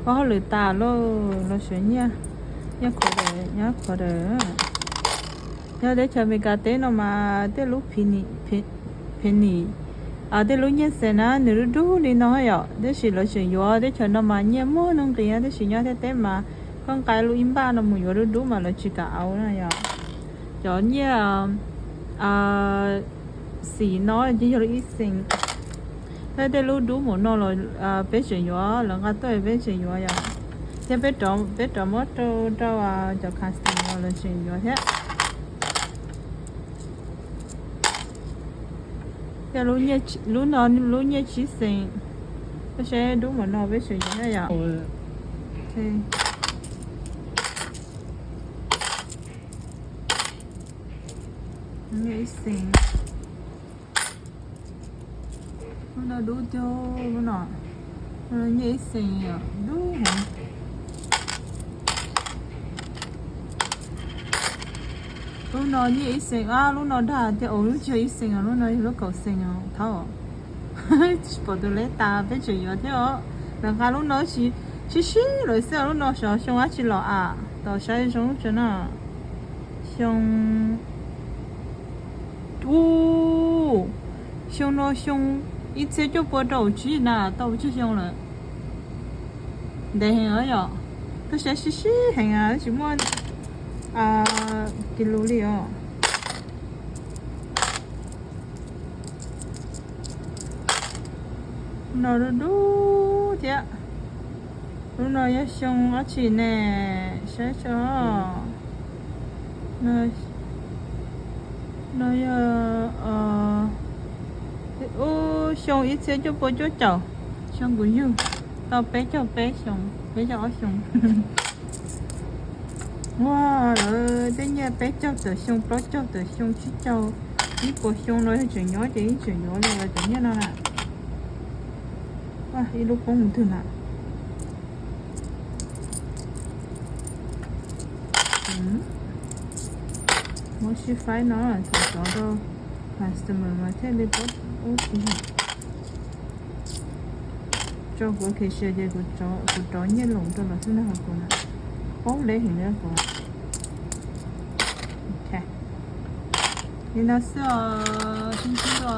Ua hauj lwm tas lauj, los siav nyiaj, nyiaj quarter, nyiaj quarter. Nyob teb chaws Amelikas teb no mas tej lub penny, tej lub nyiaj cent na nws dub dub li no yom, tab sis lawv tseem yuav. Teb chaws no mas nyiaj muaj nuj nqis, tab sis nyob thiab teb mas koj nqa lub ib npaj no mus yuav dub dub mas lawv tsis kam au na yom. Cov nyiaj xim no ces yog lub ib cent. Thiab tej lub dub mus no los peb tseem yuav, lawv nqa tuaj peb tseem yuav yom. Thiab peb rov muab rau rau cov customer los lawv tseem yuav thiab. Thiab lub no lub nyiaj tsib cent, peb saib dub mus no peb tseem yuav thiab yom. Nyiaj ib cent. Lub no dub tiag, lub no nyiaj ib cent, dub heev. Lub no nyiaj ib cent, lub no dag tiag, lub tsis yog ib cent, lub no yog lub kaum cent os thaub. Tsis pom tus lej tas peb tseem yuav thiab os. Lawv nqa lub no sib sib lawm xwb, lub no xyov xyoo dab tsi los am, tos saib zoo tso na. Xyoo, u, xyoo no xyoo ib txhiab cuaj pua rau tsib na, tau tsib xyoo lawm. Ntev heev os yom, koj saib sib sib heev, tsis muaj kis lus li os. No dub dub thiab. Lub no yog xyoo dab tsi ne? Saib tso. No yog xyoo ib txhiab cuaj pua cuaj caum, xyoo kuv yug, tau peb caug peb xyoo, peb caug ob xyoo. Ua, lawv tej nyiaj peb caug tawm xyoo, plaub caug tawm xyoo, tsib caug, ib puas xyoo no yog tseem nyob ces yeej tseem yuav li cov nyiaj no na. Ib lub poob mus twg na. Muab sib faib no, thov rov rau customer mas thiaj li paub ub tsis. Tso kuv cashier ces kuv rov nyiaj loos rau lawv xwb na, kuv paub leb heev li kuv. Li no xwb os, sib ntsib dua.